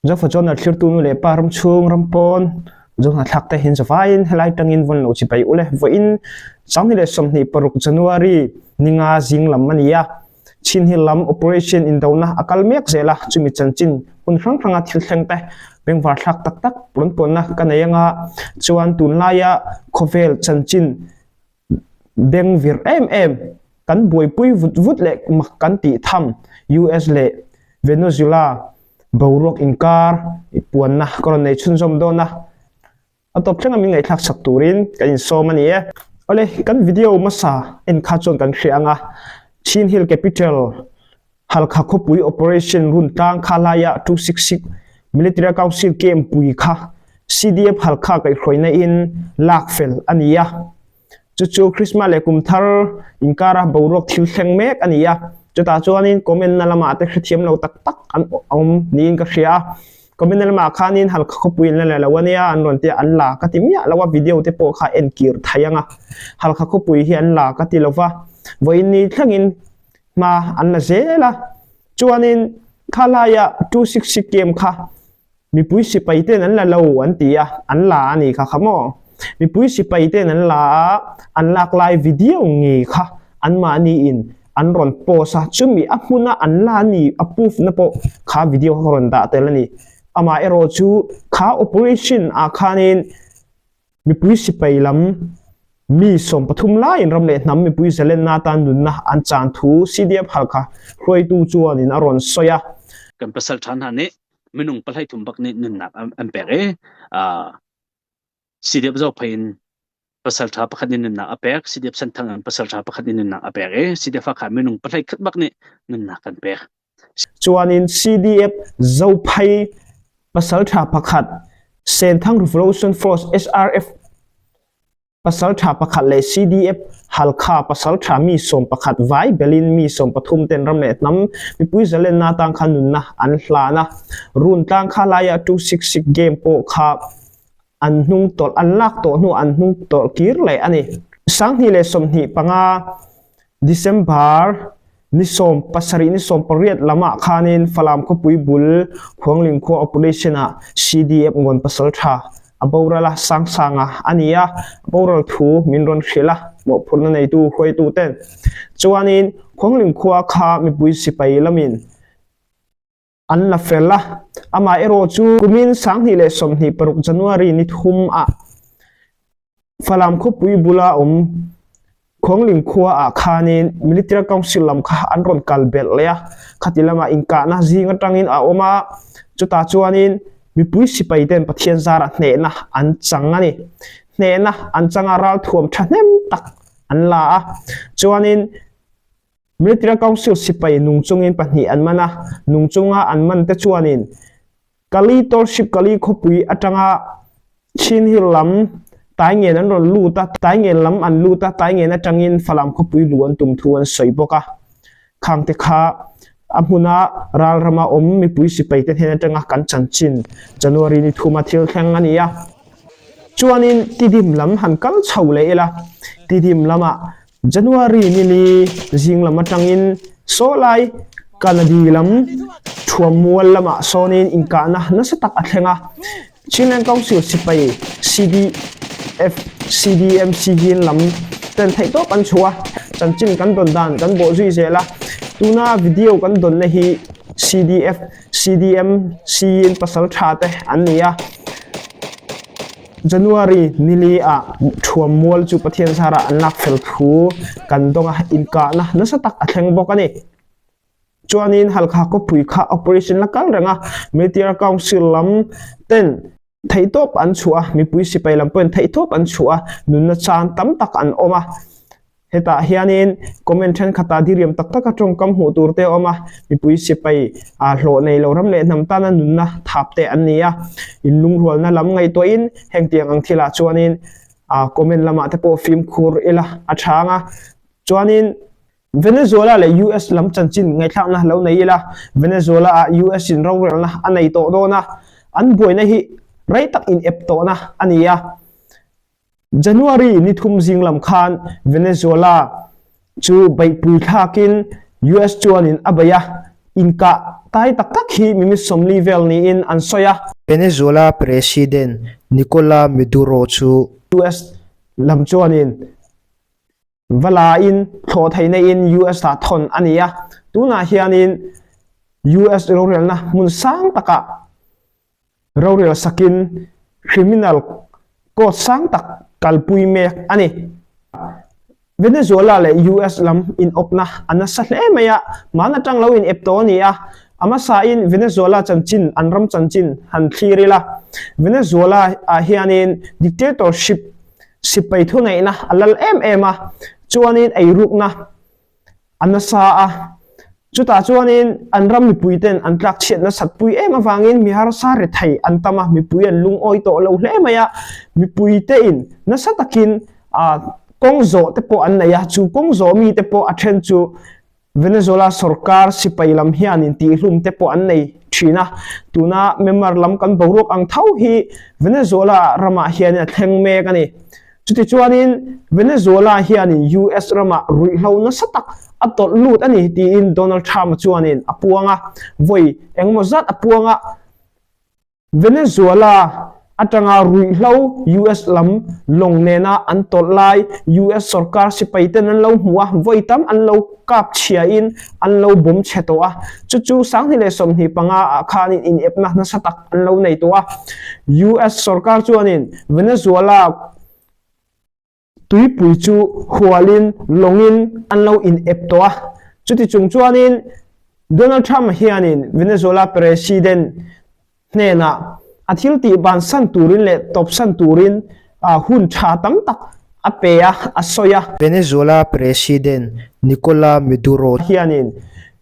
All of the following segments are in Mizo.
Zofa chuan a thlirtu nu leh pa ram chhung ram pawn zawng thlak te hin zavaiin helai tangin vawn lo chibai ule vawiin 2026 January ninga zing lam a ni a chin hi lam operation indona a kal mek zel a chumi chanchin hun hrang hranga thil thleng te bengvar thlak tak tak rawn pawnna ka nei anga chuan tunlaia khawvel chanchin beng vir em em kan buaipui vut vut leh mak kan tih tham US leh Venezuela boruak inkar puanna ka rawn nei chhunzawm dawn a, a tawp thlenga min ngaihthlak chak turin kan insawm a ni e. Awle, kan video hmasa en kha chuan kan hria ang a, Chin Hill Capital Halkha khawpui operation run tlang kha laia 266 Military Council camp pui kha CDF Halkha kaihhruaina in lak fel a ni a. Chu chu Christmas leh kum thar inkara boruak thil thleng mek a ni a. Chutah chuanin comment na lamah te hrethiam lo tak tak an awm niin ka hria a. Comment na lamah khanin Halkha khawpui an la la lo a nia an rawn tia an la ka ti miah lo a video te pawh kha en kir thei ang a. Halkha khawpui hi an la ka ti lo va. Vawiin ni thlengin hma an la zel a chuanin khalaia 266 game kha mipui sipai ten an la lo an ti a an la a ni kha kha maw mipui sipai ten an la a an lak lai video ngei kha an mahni in an rawn post a chumi a hmuna an la ni a proof na pawh kha video kha rawn dah tel a ni amah erawh chu kha operation ah khanin Mipui sipai lam mi 13 laiin ram leh hnam mipui zalenna atan nunna an chan thu CDF Halkha hruaitu chuanin a rawn sawi a. Kan pasal ṭha hna nih minung pahlei thum bak nih nunnak an pek i CDF Zophei in pasal ṭha pakhat nih nunnak a pek, CDF Senthang in pasal ṭha pakhat nih nunnak a pek i CDF Hakha minung pahlei khat bak nih nunnak kan pek. Chuanin CDF Zophei pasalṭha pakhat Senthang Revolution Force SRF pasalṭha pakhat leh CDF Halkha pasalṭha mi 11 vai belin mi 13 ten ram leh hnam mipui zalenna tang kha nunna an hlan a. Run tlang kha laia 266 game pawh kha an hnung tawlh an lak tawh hnu an hnung tawlh kir leh a ni. 2025 December ni 17 ni 18 lamah khanin Falam khawpui bul Khuangling khua operation ah CDF ngawn pasaltha a boral a Sangsanga a ni a, boral thu min rawn hrilh a, mawhphurhna neitu hruaitu ten chuanin Khuangling khua kha mipui sipai lamin an la fel a, amah erawh chu kumin 2026 January ni thum ah Falam khawpui bula awm Khuangling khua ah khanin Military Council lam kha an rawn kal belh leh a, khati lamah inkahna zing atangin a awm a, chutah chuanin mipui sipai ten Pathian zarah hnehna an chang a ni. Hnehna an chang a ralthuam thahnem tak an la a, chuanin Military Council sipai nung chungin pahnih an man a, nung chunga an man te chuanin Kali Township Kali khawpui atanga Chin Hill lam Taingen an rawn lut a, Taingen lam an lut a, Taingen atangin Falam khawpui lu an tum thu an sawi bawk a. Khang te kha a hmuna ral rama awm mipui sipai te hnen atanga kan chanchin January ni thuma thil thleng a ni a. Chuanin Tidim lam han kal chho leh ila, Tidim lamah January ni li zing lam atangin sawlai Kanadi lam Thuammual lamah sawnin inkahna nasa tak a thleng a. Chinland Council sipai CDF, CDMC hin lam ten theihtawp an chhuah a, chanchin kan dawn dan kan bawh zui zel a. Tuna video kan dawnna hi CDF, CDMC in pasal tha te an ni a. January ni li ah thuam mual chu Pathian zarah an lak fel thu kan dawng a, inkahna nasa tak a thleng bawk a ni. Chuanin Halkha khawpui kha operation la kal reng a, Military Council lam ten theihtawp an chhuah a, mipui sipai lam pawhin theihtawp an chhuah a, nunna chan tam tak an awm a. Hetah hianin comment thenkhatah diriam tak taka tawngkam hmuh tur te a awm a, mipui sipai ah hlawh nei lo ram leh hnam tana nunna thap te an ni a, inlungrualna lam ngaihtuahin hengtiang ang thilah chuanin ah comment lamah te pawh fimkhur ila a tha ang a, chuanin Venezuela leh US lam chanchin ngaihthlakna lo nei ila, Venezuela ah US in rorelna a nei tawh dawn a, an buaina hi rei tak in ep tawhna a ni a. January ni thum zing lam khan Venezuela chu beihpui thlakin US chuanin a bei a. Inkah tai tak tak hi mimi 40 vel niin an sawi a. Venezuela President Nicola Maduro chu. US lam chuanin va lain thlawh theihna in US ah thawn a ni a, tunah hianin US rorelna hmun sang takah rorel sakin criminal court sang tak kalpui mek a ni. Venezuela leh US lam inawpna a nasa hle mai a, hman atang lo inep tawh a ni a. A hmasain Venezuela chanchin, an ram chanchin han thlir ila. Venezuela ah hianin dictatorship sipai thuneihna a lal em em a, chuanin eirukna a nasa a, chutah chuanin an ram mipuiten an tlak chhiat nasat pui em avangin mi harsa rethei an tam a, mipui an lungawi tawh lo hle mai a, mipuitein nasa takin kawng zawh te pawh an nei a, chu kawng zawh mite pawh a then chu Venezuela sorkar sipai lam hianin tihhlum te pawh an nei thin a, tuna Myanmar lam kan boruak ang tho hi Venezuela ramah hianin a thleng mek a ni. Chutichuanin Venezuela hianin US ramah ruihhlo nasa tak a tawlh lut a ni tiin Donald Trump-a chuanin a puang a, vawi engemaw zat a puang a. Venezuela atanga ruihhlo US lam lawng nena an tawlh lai US sorkar sipai ten an lo hmu a, vawi tam an lo kap chhiain an lo bawm chhe tawh a, chu chu 2025 ah khanin inepna nasa tak an lo nei tawh a. US sorkar chuanin Venezuela Tuipui chu hualin lawngin an lo in ep tawh a, chuti chung chuanin Donald Trump hianin Venezuela President hnenah a thil tih bansan turin leh tawpsan turin hun tha tam tak a pe a, a sawi a. Venezuela President Nicola Maduro hianin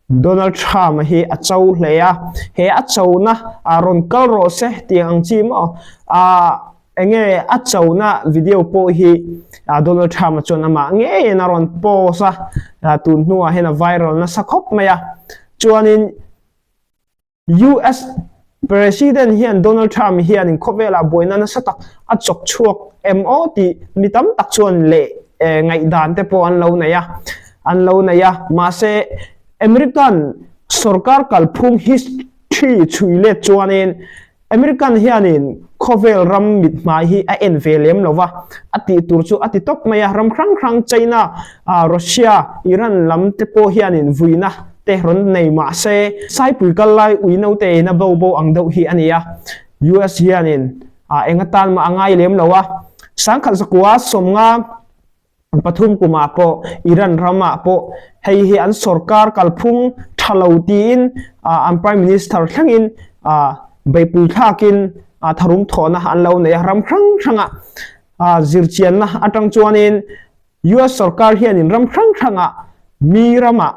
Donald Trump hi a cho hle a, he a chona rawn kal rawh se tih ang chi maw Enge a chona video pawh hi Donald Trump-a chuan amah ngeiin a rawn post a, tun hnuah hian a viral nasa khawp mai a. Chuanin US President hian Donald Trump hianin khawvelah buaina nasa tak a chawk chhuak em aw tih mi tam tak chuan leh ngaihdan te pawh an lo nei a, an lo nei a. Mahse American sorkar kalphung history chhui let chuanin American hianin khawvel ram mithmai hi a en ve lem lo va, a tih tur chu a ti tawp mai a, ram hrang hrang China, Russia, Iran lam te pawh hianin vuina te rawn nei mah se, Saipui kal lai ui naute in a bo bo ang deuh hi a ni a, US hianin eng atan mah a ngai lem lo a, 10,000 zakua 50 pathum kumah pawh Iran ramah pawh hei hi an sorkar kalphung tha lo tiin an prime minister thlengin beihpui thlakin tharum thawhna an lo nei a, ram hrang hranga zirchianna atang chuanin US sorkar hianin ram hrang hranga mi ramah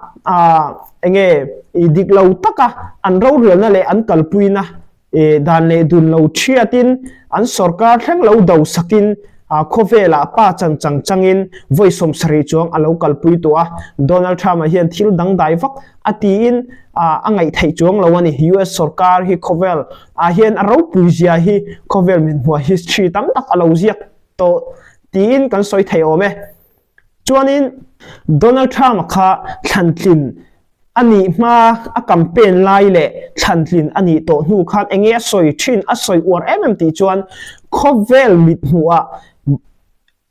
enge dik lo taka an rorelna leh an kalpuina Dan leh dun lo thiatin an sorkar thleng lo do sakin khawvelah pa chan chang changin vawi 70 chuang a lo kalpui tawh a. Donald Trump-a hian thil dangdai vak a tiin a ngaih theih chuang lo a ni. US sorkar hi khawvel ah hian a ropui zia hi khawvel min hmuah history tam tak a lo ziak tawh tiin kan sawi thei awm e. Chuanin Donald Trump-a kha thlantlin a nih hma a campaign lai leh thlantlin a nih tawh hnu khan eng nge a sawi thin, a sawi uar em em tih chuan khawvel mit hmuhah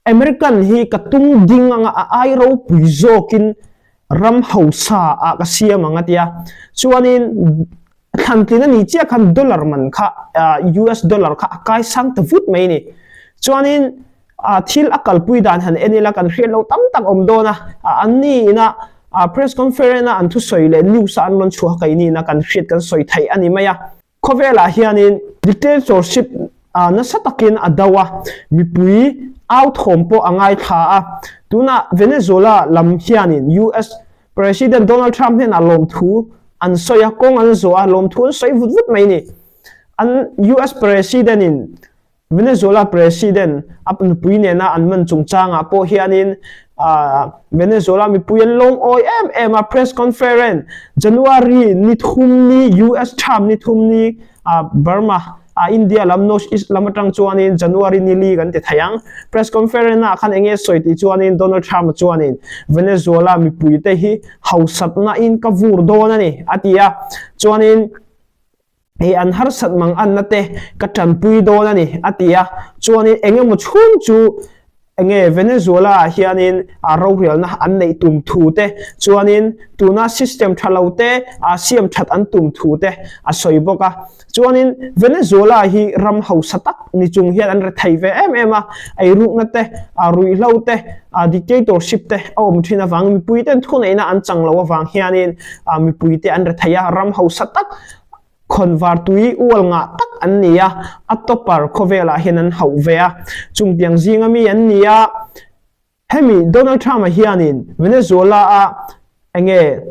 American hi ka tung ding anga a ai ropui zawkin ram hausa ah ka siam ang a tia. Chuanin thlantlin a nih chiah khan dollar man kha US dollar kha a kai sang ta vut mai a ni. Chuanin thil a kalpui dan han en ila kan hriat loh tam tak awm dawn a, an ni ina press conference a an thusawi leh news a an rawn chhuah keini ina kan hriat kan sawi theih a ni mai a. Khawvelah hianin dictatorship nasa takin a do a, mipui au thawm pawh a ngaithla a. Tunah Venezuela lam hianin US President Donald Trump hnenah lawmthu an sawi a, kawng an zawh a, lawmthu an sawi vut vut mai a ni. An US President in Venezuela President a nupui nena an man chungchangah pawh hianin Venezuela mipui an lungawi em em a, press conference January ni thum ni US Trump ni thum ni Burma. A India lam North East lam atang chuanin January ni li kan ti thei ang. Press conference ah khan enge sawi tih chuanin Donald Trump chuanin Venezuela mipui te hi hausatna in ka vur dawn a ni a ti a. Chuanin hei an harsat mang anna te ka tanpui dawn a ni a ti a. Chuanin engemaw chhung chu Enge Venezuela ah hianin a rorelna an neih tum thu te chuanin tuna system tha lo te a siam that an tum thu te a sawi bawk a. Chuanin Venezuela hi ram hausa tak ni chung hian an rethei ve em em a, eirukna te, a ruihhlo te, a dictatorship te a awm thin avang mipui ten thuneihna an chang lo avang hianin a mipui te an rethei a, ram hausa tak Khawnvar tui ual ngah tak an ni a, a topper khawvelah hian an hauh ve a. Chungtiang zinga mi an ni a, hemi Donald Trump-a hianin Venezuela-a enge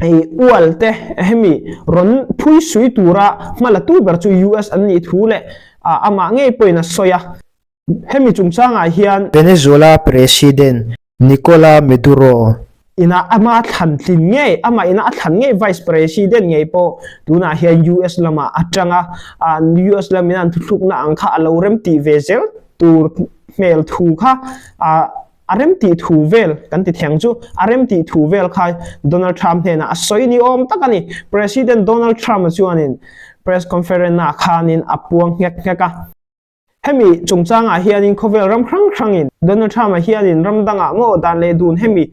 ei ual te hemi rawn phui sui tura hma la tu ber chu US an nih thu leh amah ngei pawhin a sawi a. Hemi chungchangah hian. Venezuela President Nicola Maduro. Ina ama thlan tlin ngei, ama ina a thlan ngei Vice President ngei pawh tunah hian US lamah a tang a, US lam ina an thuthlukna ang kha a lo rem tih ve zel tur hmel thu kha a rem tih thu vel kan ti theng chu a rem tih thu vel kha Donald Trump hnenah a sawi ni awm tak a ni. President Donald Trump-a chuanin press conference-ah khanin a puang nghek nghek a. Hemi chungchangah hianin khawvel ram hrang hrangin Donald Trump-a hianin ram dangah maw dan leh dun hemi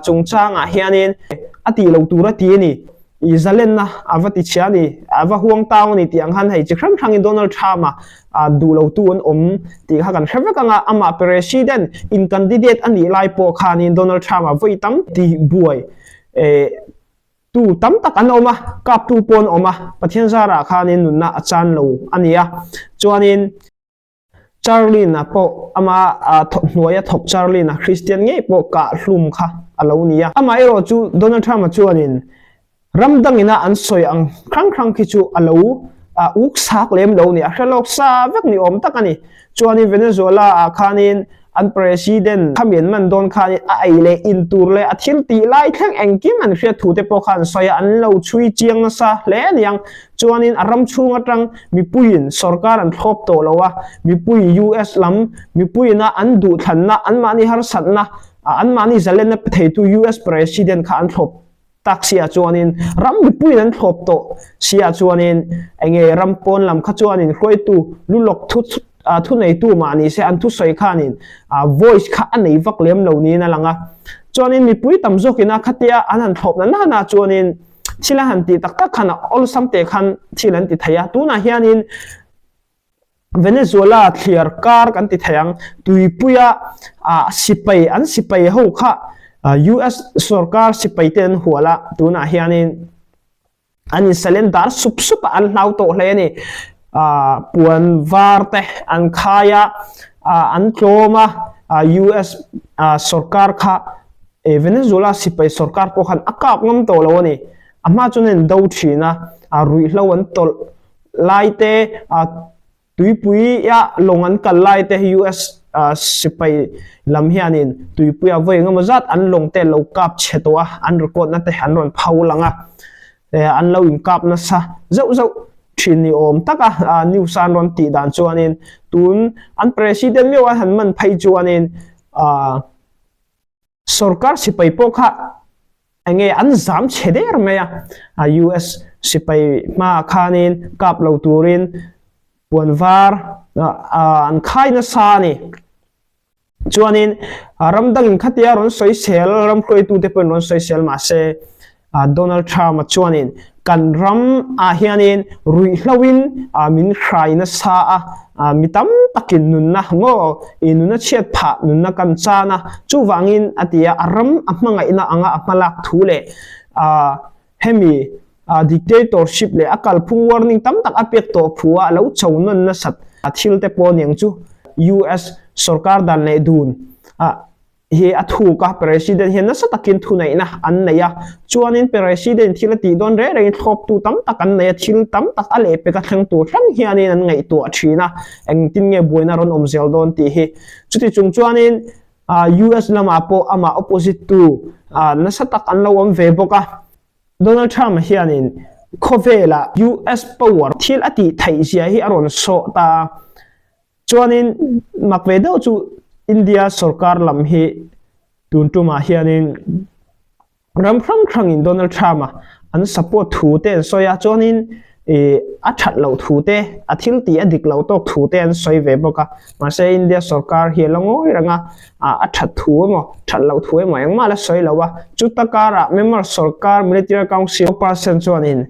chungchangah hianin a tih lo tur a ti a ni, i zalenna a va ti chhia a ni, a va huang tau a ni tih ang khan hei chi hrang hrangin Donald Trump-a duh lotu an awm tih kha kan hre vek ang a, amah President in candidate a nih lai pawh khanin Donald Trump-a vawi tam tih buai Tu tam tak an awm a, kaptu pawh an awm a, Pathian zarah khanin nunna a chan lo a ni a. Chuanin Charlene-a pawh ama hnuaia thawk Charlene-a Christian ngei pawh kah hlum kha a lo ni a. Amaherawh chu Donald Trump-a chuanin ram dangina an sawi ang hrang hrang khi chu a lo uk sak lem lo ni, a hre lawk sa vek ni awm tak a ni. Chuanin Venezuela-ah khanin An President kha min man dawn khan a ei leh in tur leh a thil tih lai thleng engkim an hriat thu te pawh kha an sawi a, an lo chhui chiang nasa hle a niang. Chuanin a ram chhung atang mipuiin sorkar an thlawp tawh lo a, mipui US lam mipuiina an duhthlanna, anmahni harsatna, anmahni zalenna pe theitu US President kha an thlawp Tak siah chuanin ram mipuiin an thlawp tawh siah chuanin enge ram pawn lam kha chuanin hruaitu lu lawk thu thuneitu mah ni se an thusawi khanin voice kha a nei vak lem lo niin a lang a. Chuanin mipui tam zawkin a khatia an han thlawp na nana chuanin thil a han tih tak tak khan a awlsam te khan thil an ti thei a. Tunah hianin Venezuela thliar kar kan ti thei ang. Tuipuia sipai an sipai ho kha US sorkar sipai te an hual a, tunah hianin an in surrender sup sup a, an hlau tawh hle a ni. Puan var te an khai a, an tlawm a, US sorkar kha Venezuela sipai sorkar pawh khan a kap ngam tawh lo a ni. A hma chuan an do thin a, ruihhlo an tawlh lai te tuipuia lawng an kal lai te US sipai lam hianin tuipuia vawi engemaw zat an lawng te lo kap chhe tawh a, an record na te an rawn pho lang a, an lo inkap nasa zauh zauh thin ni awm tak a news a an rawn tih dan chuanin tun an president meuh an han man phei chuanin Sorkar sipai pawh kha enge an zam chhe der mai a, a US sipai hmaah khanin kap lo turin puan var an khai nasa a ni. Chuanin ram dangin khatia rawn sawisel ram hruaitute pawhin rawn sawisel mahse Donald Trump-a chuanin kan ram ah hianin ruihhloin min hrai nasa a, mi tam takin nunna maw i nuna chhiat phah nunna kan chan a, chuvangin a ti a, a ram a hmangaihna anga a hmalak thu leh hemi dictatorship leh a kalphung warning tam tak a pek tawh phu a lo cho nawn nasat thil te pawh aniang chu US sorkar dan leh dun hi a thuk a, President hian nasa takin thuneihna an nei a, chuanin President thil a tih dawn reng rengin thlawptu tam tak an nei a, thil tam tak a lehpek a thleng tur thleng hianin an ngaihtuah thin a, engtin nge buaina rawn awm zel dawn tih hi. Chuti chung chuanin US lamah pawh amah opposite tu nasa tak an lo awm ve bawk a. Donald Trump hianin. Khawvela US power thil a tih theih zia hi a rawn sawh ta a. Chuanin mak ve deuh chu India sorkar lam hi tun tumah hianin ram hrang hrangin Donald Trump-a an support thu te an sawi a, chuanin ih a that loh thu te, a thil tih a dik loh tawk thu te an sawi ve bawk a. Mahse India sorkar hi a la ngawi reng a, a that thu emaw that loh thu emaw engmah la sawi lo a. Chuta karah Myanmar sorkar Military Council person chuanin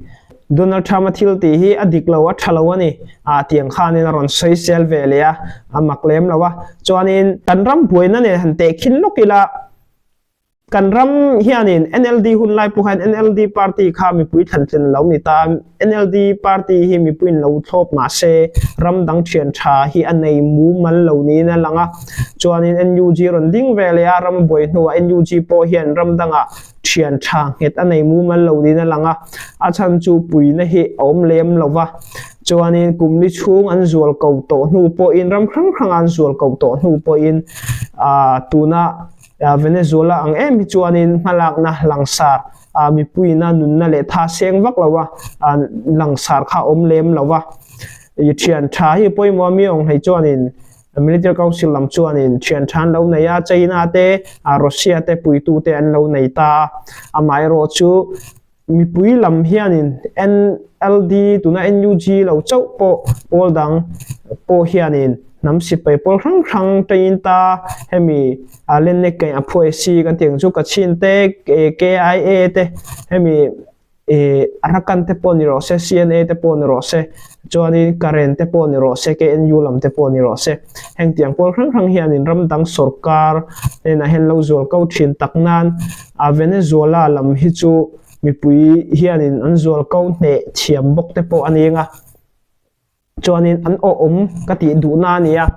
Donald Trump-a thil tih hi a dik lo, a tha lo a ni ah tiang khanin a rawn sawi sel ve leh a, a mak lem lo a. Chuanin kan ram buaina nen han tehkhin lawk ila, Kan ram hianin NLD hun lai pawh hian NLD party kha mipui thlantlin a lo ni ta. NLD party hi mipuiin lo thlawp mah se ram dang thian tha hi a nei mumal lo niin a lang a. Chuanin NUG rawn ding ve leh a, ram buai hnuah NUG pawh hian ram dangah thian tha nghet a nei mumal lo niin a lang a. A chhan chu puina hi a awm lem lo va. Chuanin kum li chhung an zual ko tawh hnu pawhin ram hrang hranga an zual ko tawh hnu pawhin ah tuna Venezuela ang em hi chuanin hmalakna langsar mipuiina nunna leh tha seng vak lo a, langsar kha awm lem lo a. I thian tha hi pawimawh a mi awng hlei chuanin Military Council lam chuanin thian tha an lo nei a, China te, Russia te puitute an lo nei ta a. Amaherawhchu Mipui lam hianin NLD, tuna NUG lo chauh pawh pawl dang pawh hianin hnam sipai pawl hrang hrang taiin ta hemi Lennek kaih a phuai si kan tih ang chu Kachin te, KIA te hemi Arakan te pawh ni rawh se, CNA te pawh ni rawh se, chuanin Karen te pawh ni rawh se, KNU lam te pawh ni rawh se. Heng tiang pawl hrang hrang hianin ram dang sorkar hnenah hian lo zual ko thin tak nan a Venezuela lam hi chu mipui hianin an zual ko hneh thiam bawk te pawh a ni eng a, chuanin an awhawm ka tih duhna a ni a.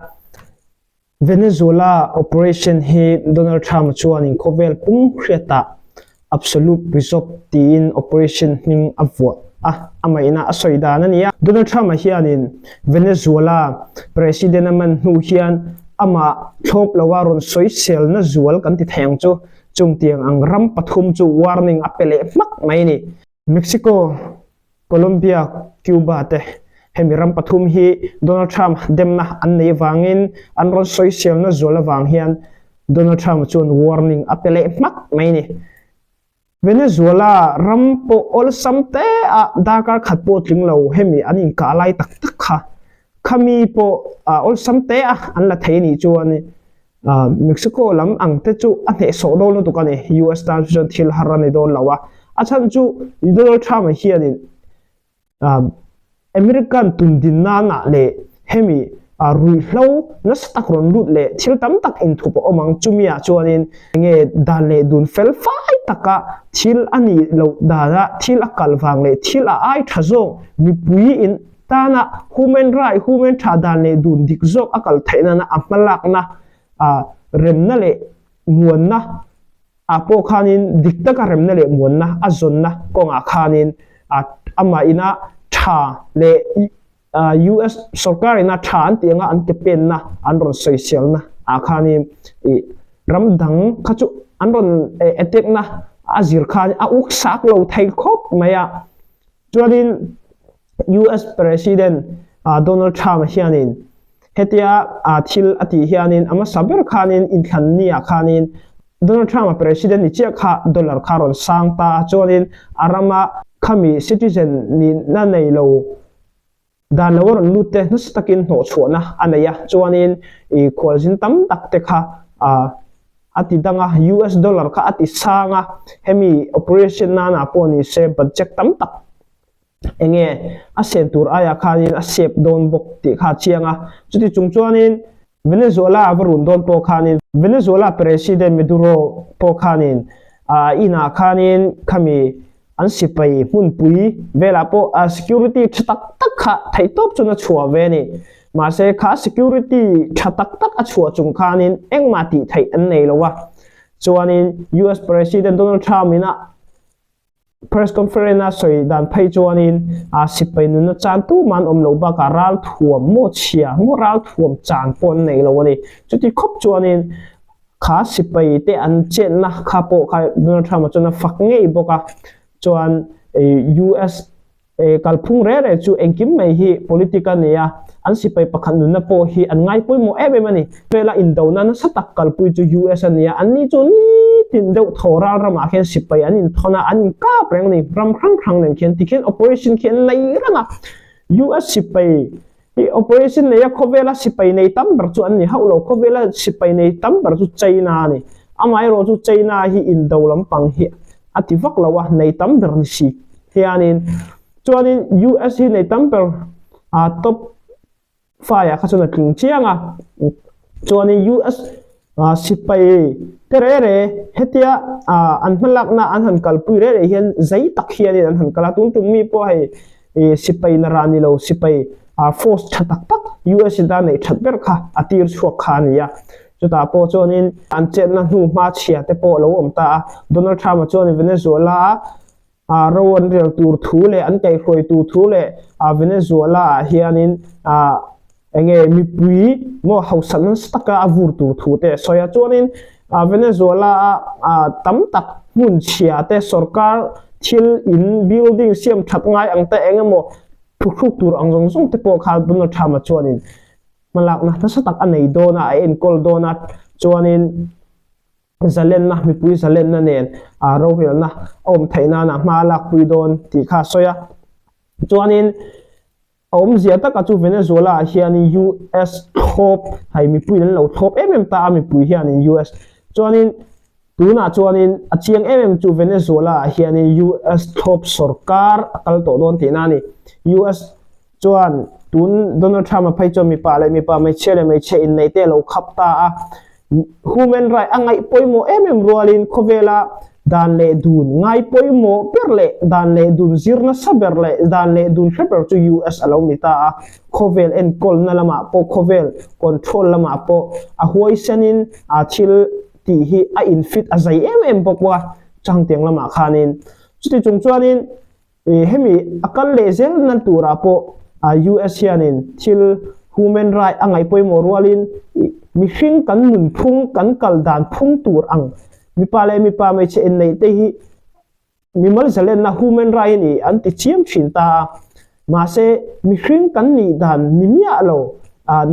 Venezuela operation hi Donald Trump chuanin khawvel pum hriatah Absolute Resolve tiin operation hming a vuah a, amah ina a sawi dan a ni a. Donald Trump-a hianin Venezuela president a man hnu hian amah thlawp loa rawn sawiselna zual kan ti thei ang chu, chungtiang ang ram pathum chu warning a pe leh hmak mai a ni. Mexico, Colombia, Cuba te hemi ram pathum hi Donald Trump demna an nei vangin an rawn sawiselna zual avang hian Donald Trump chuan warning a pe leh hmak mai a ni. Venezuela ram pawh awlsam te a darkar khat pawh tling lo hemi an inkah lai tak tak kha khami pawh awlsam te a an la thei a nih chuan Mexico lam ang te chu a hnehsawh dawn lutuk a ni. US tan chu chuan thil har a ni dawn lo a. A chhan chu Donald Trump-a hianin American tundin nanah leh hemi ruihhlo nasa tak rawn lut leh thil tam tak inthup a awm ang. Chumiah chuanin enge dan leh dun fel fai taka thil a nih loh dana thil a kal vang leh thil a ai tha zawk mipui in Tana human right, human tha dan leh dun dik zawk a kal theih nana a hmalakna remna leh muanna ah pawh khanin dik taka remna leh muanna a zawnna kawngah khanin amah ina tha leh US sorkar ina tha an tih anga an ke penna an rawn sawiselna ah khanin ram dang kha chu an rawn attack na a zir khan a uk sak lo thei khawp mai a. Chuanin US President Donald Trump hianin hetia thil a tih hianin a hmasa ber khanin inthlan ni ah khanin Donald Trump a President ni chiah kha dollar kha rawn sang ta a, chuanin a rama khami citizen nihna nei lo dan lo a rawn lut te nasa takin hnawhchhuahna a nei a, chuanin khualzin tam tak te kha a ti dang a, US dollar kha a ti sang a, hemi operation nana pawh ni se budget tam tak enge a sen tur aia khanin a sep dawn bawk tih kha a chiang a, chuti chung chuanin Venezuela a va run dawn pawh khanin Venezuela President Maduro pawh khanin a inah khanin khami an sipai hmunpui velah pawh a security tha tak tak kha theihtawp chuan a chhuah ve a ni. Mahse kha security tha tak tak a chhuah chung khanin engmah tih theih an nei lo a. Chuanin US President Donald Trump in a press conference a sawi dan phei chuanin a sipai nunna chan tumah an awm loh bakah ralthuam maw chhia maw ralthuam chan pawh an nei lo a ni. Chuti khawp chuanin Kha sipai te an chetna kha pawh kha Donald Trump-a chuan a fak ngei bawk a, chuan US. Kalphung reh reh chu engkim mai hi politic a ni a, an sipai pakhat nunna pawh hi an ngai pawimawh em em a ni. Vela indona nasa tak kalpui chu US a ni a, anni chu nitin deuh thaw ral ramah khian sipai an inthawn a, an inkap reng a ni. Ram hrang hrang nen khian tikhian operation khi an nei reng a, US sipai hi operation nei a khawvela sipai nei tam ber chu an ni hauh lo, khawvela sipai nei tam ber chu China a ni. Amaherawhchu chu China hi indo lampang hi a ti vak lo a, nei tam ber ni si hianin chuanin US hi nei tam ber a top five ah kha chuan a tling chiang a, chuanin US sipai te re re hetia an hmalakna an han kalpui re re hian zei tak hianin an han kal a, tun tum mi pawh hei sipai na rah ni lo sipai force tha tak tak US in a neih that ber kha a tir chhuak kha a ni a. Chutah pawh chuanin an chetna hnu hma chhia te pawh a lo awm ta a. Donald Trump-a chuanin Venezuela-a ro an rel tur thu leh an kaihhruai tur thu leh Venezuela-ah hianin eng nge mipui maw hausa nasa taka a vur tur thu te a sawi a. Chuanin Venezuela-a tam tak hmun chhia te sorkar thil in building siam that ngai ang te eng emaw thuhruk tur ang zawng zawng te pawh kha Donald Trump-a chuanin Hmalakna nasa tak a nei dawn a, a enkawl dawn a, chuanin zalenna, mipui zalenna nen rorelna a awm theih nana hma a lakpui dawn tih kha a sawi a. Chuanin a awmzia taka chu Venezuela ah hianin US thlawp, hei mipuiin an lo thlawp em em ta a, mipui hianin US chuanin tunah chuanin a chiang em em chu Venezuela ah hianin US thlawp sorkar a kal tawh dawn tihna a ni. US Chuan tun Donald Trump a phei chuan mipa leh mipa, hmeichhia leh hmeichhia inneih te a lo khap ta a. Human right a ngaih pawimawh em em rualin khawvela dan leh dun ngai pawimawh ber leh dan leh dun zir nasa ber leh dan leh dun hre ber chu US a lo ni ta a. Khawvel enkawlna lamah pawh khawvel control lamah pawh a huaisenin a thil tih hi a infit a zai em em bawk a changtiang lamah khanin. Chuti chung chuanin Hemi a kal leh zel nan turah pawh US hianin thil human right a ngaih pawimawh rualin mihring kan nunphung kan kal dan phung tur ang mipa leh mipa hmeichhe inneih te hi mimal zalenna human right a ni an ti chiam thin ta a. Mahse mihring kan nih dan ni miah lo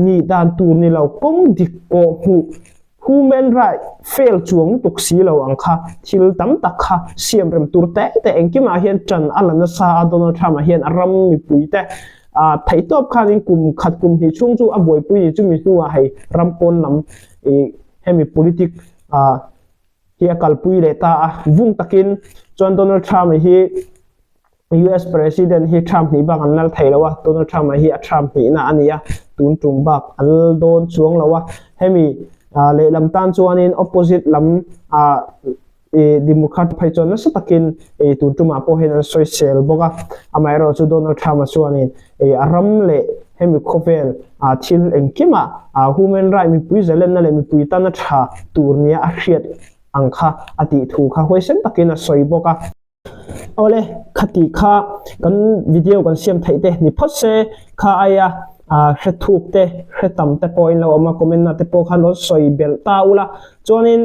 nih dan tur ni lo kawng dik pawh hmuh Human right fail chuang lutuk si lo ang kha thil tam tak kha siam rem tur te te engkimah hian ṭan a la nasa a, Donald Trump-a hian a ram mipui te theihtawp khanin kum khat kum hnih chhung chu a buaipui ni chumi hnuah hei ram pawn lam ih hemi politic hi a kalpui leh ta a, vung takin chuan Donald Trump-a hi US President hi Trump hnih bak an lal thei lo a, Donald Trump-a hi a Trump hnihna a ni a, tun tum bak an lal dawn chuang lo a. Hemi lehlam tan chuanin opposite lam Democrat phei chuan nasa takin tun tumah pawh hian an sawisel bawk a. Amaherawhchu Donald Trump-a chuanin a ram leh hemi khawvel thil engkimah human right mipui zalenna leh mipui tana tha tur nia a hriat ang kha a tih thu kha huaisen takin a sawi bawk a. Awle, khati kha kan video kan siam theih te ni phawt se, kha aia hre thuk te, hre tam te pawhin lo awm a, comment na te pawh khan rawn sawi belh ta ula. Chuanin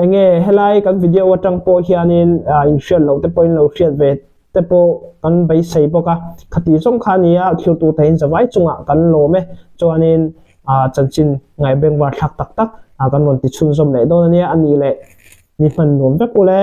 enge helai kan video atang pawh hianin inhriat loh te pawhin lo hriat ve te pawh kan beisei bawk a. Khati zawng kha a nia, thlir tur theihin zavai chungah kan lawm e. Chuanin chanchin ngaihbengvar thlak tak tak kan rawn ti chhunzawm leh dawn a nia, a nih leh. Ni hman nuam vek ule.